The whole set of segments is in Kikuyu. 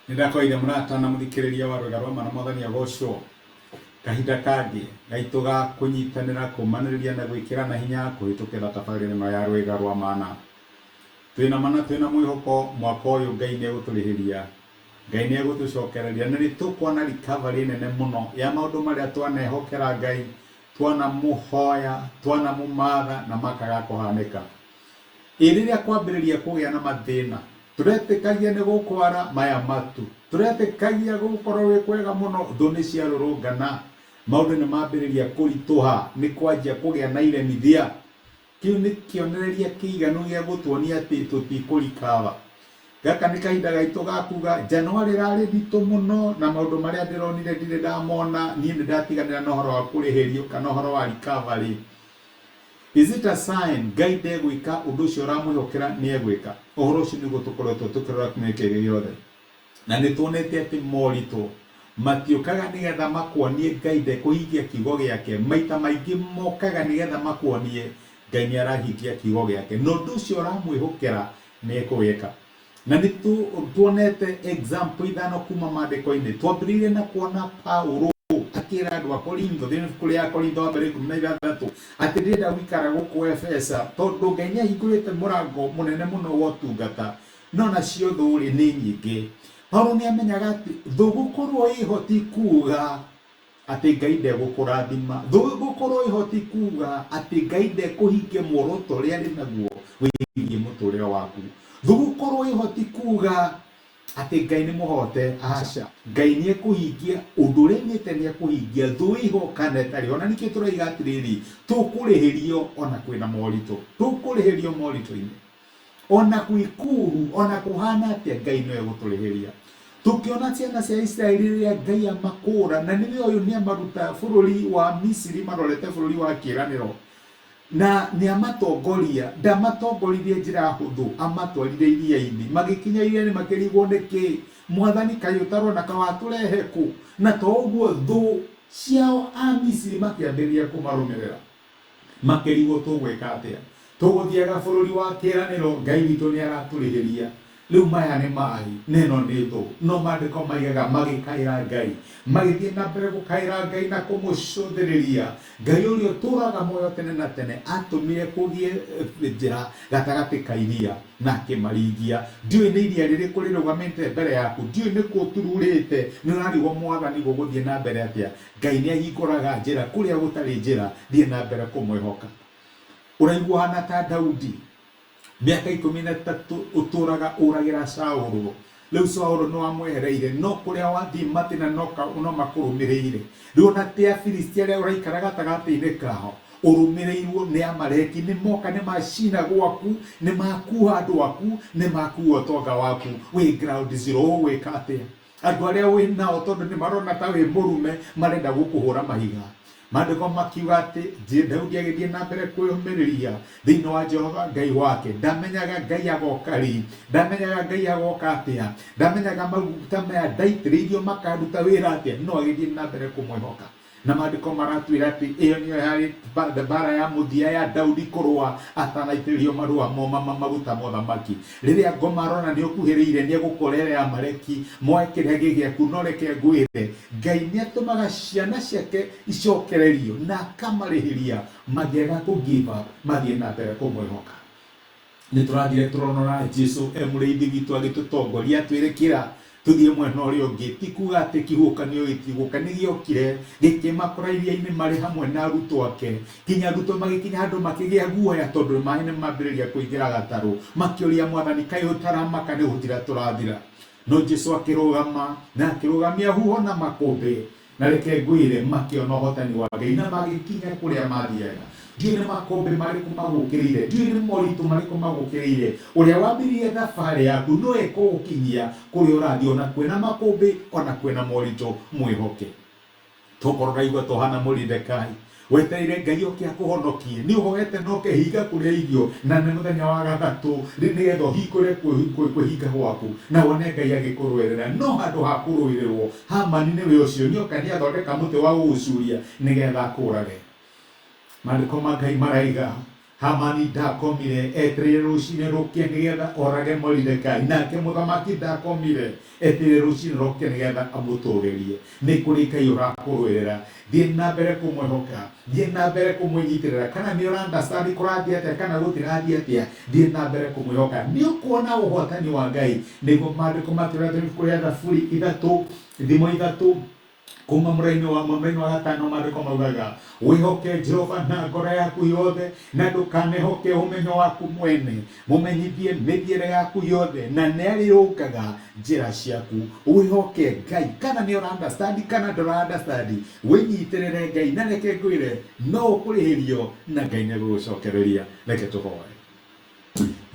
Nĩndakwaire mũrata na mũthikĩrĩria wa Rwĩga rwa Ma na Mwathani agocwo. Kahinda kangĩ gaitũ ga kũnyitanĩra, kũmanĩrĩria na gwĩkĩrana hinya kũhĩtũkĩra tabarĩra ĩno ya Rwĩga rwa Mana. Twĩna ma na twĩna mwĩhoko mwaka ũyũ Ngai nĩegũtũrĩhĩria, Ngai nĩegũtũcokereria na nĩtũkuona recovery nene mũno ya maũndũ marĩa twanehokera Ngai, twanamũhoya, twanamũmatha na makaga kũhanĩka. Ĩ rĩrĩa kwambĩrĩria kũgĩa na mathĩna, tũretĩkagia nĩ gũkwara maya matu, tũretĩkagia gũgũkorwo gwĩ kwega mũno, thũ nĩ ciarũrũngana, maũndũ nĩ mambĩrĩria kũritũha, nĩ kwanjia kũgĩa na iremithia. Kĩu nĩ kĩonereria kĩiganu gĩa gũtuonia atĩ tũtikũ recover. Gaka nĩ kahinda gaitũ ga kuga Januarĩ ĩrarĩ nditũ mũno na maũndũ marĩa ndĩronire ndirĩ ndamona, niĩ nĩ ndatiganĩra na ũhoro wa kũrĩhĩrio kana ũhoro wa recovery. Is it a sign Ngai ndegwĩka ũndũ ũcio ũramwĩhokera nĩ egwĩka? Ũhoro ũcio nĩguo tũkoretwo tũkĩrora kiumia gĩkĩ gĩothe. Na nĩ tuonete atĩ moritũ matiũkaga nĩgetha makuonie Ngai ndekũhingia kiugo gĩake, maita maingĩ mokaga nĩgetha makuonie Ngai nĩ arahingia kiugo gĩake, na ũndũ ũcio ũramwĩhokera nĩ ekũwĩka. Na nĩ tuonete example ithano kuma maandĩko-inĩ. Twambĩrĩirie na kuona Paulo akĩra andũ a Korintho thĩinĩ ibuku rĩa Korintho wa mbere 16 atĩ ndĩrenda gũikara gũkũ Efesa tondũ Ngai nĩ ahingũrĩte mũrango mũnene mũno wa ũtungata, no nacio thũ-rĩ nĩ nyingĩ. Paulo nĩ amenyaga atĩ thũ gũkorwo ĩho ti kuga atĩ Ngai ndegũkũrathima. Thũ gũkorwo ĩho ti kuga atĩ Ngai ndekũhingia muoroto ũrĩa arĩ naguo wĩgiĩ mũtũrĩre waku. Thũ gũkorwo ĩho ti kuga atĩ Ngai nĩ mũhote, aca. Ngai nĩ ekũhingia ũndũ ũrĩa augĩte nĩ ekũhingia, thũ ĩho kana ĩtarĩ ho. Na nĩkĩo tũroiga atĩrĩrĩ, tũkũrĩhĩrio ona kwĩna moritũ, tũkũrĩhĩrio moritũ-inĩ. Ona gwĩ kũũru, ona kũhana atĩa, Ngai no egũtũrĩhĩria. Tũkĩona ciana cia Isiraeli rĩrĩa Ngai amakũũra, na nĩwe ũyũ nĩ amaruta bũrũri wa Misiri marorete bũrũri wa kĩĩranĩro, na nĩ amatongoria, ndamatongoririe njĩra hũthũ, amatwarire iria-inĩ. Magĩkinya iria-inĩ makĩrigwo nĩkĩ, Mwathani kaĩ ũtarona ka watũrehe kũ? Na to ũguo thũ ciao a Misiri makĩambĩrĩria kũmarũmĩrĩra. Makĩrigwo tũgwĩka atĩa? Tũgũthiaga bũrũri wa kĩĩranĩro, Ngai witũ nĩ aratũrĩhĩria. Rĩu maya nĩ maĩ, na ĩno nĩ thũ. No maandĩko maigaga magĩkaĩra Ngai. Magĩthiĩ na mbere gũkaĩra Ngai na kũmũcũthĩrĩria. Ngai ũrĩa ũtũũraga muoyo tene na tene atũmire kũgĩe njĩra gatagatĩ ka iria na akĩmaringia. Ndiũĩ nĩ iria rĩrĩkũ rĩrũgamĩte mbere yaku, ndiũĩ nĩ kũ ũtururĩte, nĩ ũrarigwo Mwathani gũgũthiĩ na mbere atĩa. Ngai nĩ ahingũraga njĩra kũrĩa gũtarĩ njĩra, thiĩ na mbere kũmwĩhoka. Ũraigua ũhana ta Daudi, mĩaka 13 ũtũraga ũragĩra Saũlũ, rĩu Saũlũ nĩ wamwehereire, no kũrĩa wathiĩ mathĩna no, no makũrũmĩrĩire. Rĩu ona ti Afilisti arĩa ũraikara gatagatĩ-inĩ kao, ũrũmĩrĩirwo nĩ Amaleki, nĩ moka nĩ macina gwaku, nĩ makua andũ aku, nĩ makua ũtonga waku, wĩ ground zero, ũgwĩka atĩa? Andũ arĩa wĩ nao tondũ nĩ marona ta wĩ mũrume marenda gũkũhũra mahiga. Maandĩko makiuga atĩ Daudi agĩthiĩ na mbere kwĩyũmĩrĩria thĩinĩ wa Jehova Ngai wake. Ndamenyaga Ngai agoka rĩ, ndamenyaga Ngai agoka atĩa, ndamenyaga maguta maya ndaitĩrĩirio makaruta wĩra atĩa, no agĩthiĩ na mbere kũmwĩhoka. Na maandĩko maratwĩra atĩ ĩyo nĩyo yarĩ mbaara ya mũthia ya Daudi kũrũa atanaitĩrĩrio marũa maguta ma ũthamaki. Rĩrĩa ngoma arona nĩ ũkuhĩrĩire nĩ egũkorera Amaleki moe kĩrĩa gĩ gĩaku. No reke ngwĩre, Ngai nĩ atũmaga ciana ciake icokererio na akamarĩhĩria mangĩaga kũ give up mathiĩ na mbere kũmwĩhoka. Nĩ tũrathire tũronora Jesu e mũrĩithi witũ agĩtũtongoria atwĩre kĩra tũthiĩ mwena ũrĩa ũngĩ. Ti kuga atĩ kĩhuhũkanio gĩtigũka, nĩ gĩokire gĩkĩmakora iria-inĩ marĩ hamwe na arutwo ake. Nginya arutwo magĩkinya handũ makĩgĩa guoya tondũ maĩ nĩ mambĩrĩria kũingĩra gatarũ. Makĩũria Mwathani, kaĩ ũtaramaka nĩ gũthira tũrathira? No Jesu akĩrũgama na akĩrũgamia huho na makũmbĩ. Na reke ngwĩre, makĩona ũhotani wa Ngai na magĩkinya kũrĩa maathiaga. Ndiũĩ nĩ makũmbĩ marĩkũ magũkĩrĩire, ndiũĩ nĩ moritũ marĩkũ magũkĩrĩire. Ũrĩa wambĩrĩirie thabarĩ yaku no ekũgũkinyia kũrĩa ũrathiĩ, o na kwĩna makũmbĩ, o na kwĩna moritũ. Mwĩhoke. Tokorwo ũraigua ta ũhana Moridekai, wetereire Ngai oke akũhonokie. Nĩ ũhoete na ũkehinga kũrĩa irio, na nĩ mũthenya wa gatatũ nĩgetha ũhingũre kwĩhinga gwaku na wone Ngai agĩkũrũĩrĩra. No handũ ha kũrũĩrĩrwo, Hamani nĩwe ũcio, nĩoka nĩathondeka mũtĩ wa gũgũcuria nĩgetha akũũrage. Maandĩko ma Ngai maraiga, Hamani ndakomire etereire rũcinĩ rũke nĩgetha orage Moridekai, nake mũthamaki ndakomire etereire rũcinĩ rũke nĩgetha amũtũgĩrie. Nĩ kũrĩ Ngai ũrakũrũĩrĩra. Thiĩ na mbere kũmwĩhoka, thiĩ na mbere kũmwĩnyitĩrĩra, kana nĩ ũra understand kũrathiĩ atĩa kana gũtirathiĩ atĩa, thiĩ na mbere kũmwĩhoka. Nĩ ũkuona ũhotani wa Ngai. Nĩguo maandĩko matwĩra ibuku rĩa Thaburi ithatũ, thimo ithatũ kuma mũraini wa mũraini wa gatano maandĩko maugaga wĩhoke Jehova na ngoro yaku yothe na ndũkanehoke ũmenyo waku mwene mũmenyithie mĩthiĩre yaku yothe na nĩarĩrũngaga njĩra ciaku. Wĩhoke Ngai kana nĩ ũra understand kana ndũra understand, wĩnyitĩrĩre Ngai na reke ngwĩre no ũkũrĩhĩrio na Ngai nĩegũgũcokereria. Reke tũhoe.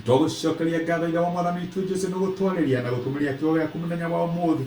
Twagũcokeria ngatho Ithe wa Mwathani witũ Jesu nĩ gũtwarĩria na gũtũmĩria kiugo gĩaku mũthenya wa ũmũthĩ.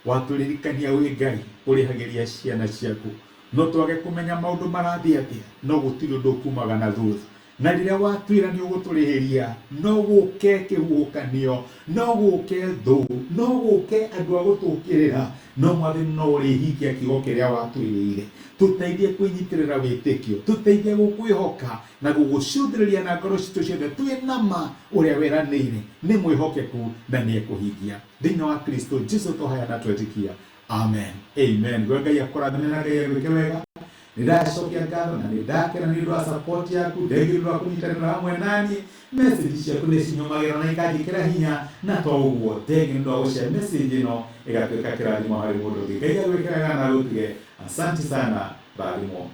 Watũririkania wĩ Ngai ũrĩhagĩria ciana ciaku. No twage kũmenya maũndũ marathiĩ atĩa, no gũtirĩ ũndũ ũkumaga na thutha. Na rĩrĩa watwĩra nĩ ũgũtũrĩhĩria, no gũke kĩhuhũkanio, no gũke thũ, no gũke andũ a gũtũũkĩrĩra, no Mwathani no ũrĩhingia kiugo kĩrĩa watwĩrĩire. Tũteithie kwĩnyitĩrĩra wĩtĩkio, tũteithie gũkwĩhoka na gũgũcũthĩrĩria na ngoro citũ ciothe twĩ na ma ũrĩa weranĩire nĩ mwĩhokeku na nĩ ekũhingia. Thĩinĩ wa Kristo Jesu twahoya na twetĩkia, amen, amen. Ngwe Ngai akũrathime na Ngai agwĩke wega. Nĩ ndacokia ngatho na nĩ ndakena nĩ ũndũ wa support yaku, thengiũ nĩ ũndũ wa kũnyitanĩra hamwe naniĩ. Message ciaku nĩ cinyũmagĩra na ikanjĩkĩra hinya, na to ũguo, thengiũ nĩ ũndũ wa gũshare message ĩno ĩgatuĩka kĩrathimo harĩ mũndũ ũngĩ. Ngai agwĩke wega na agũtuge. Asante sana, rathimwo.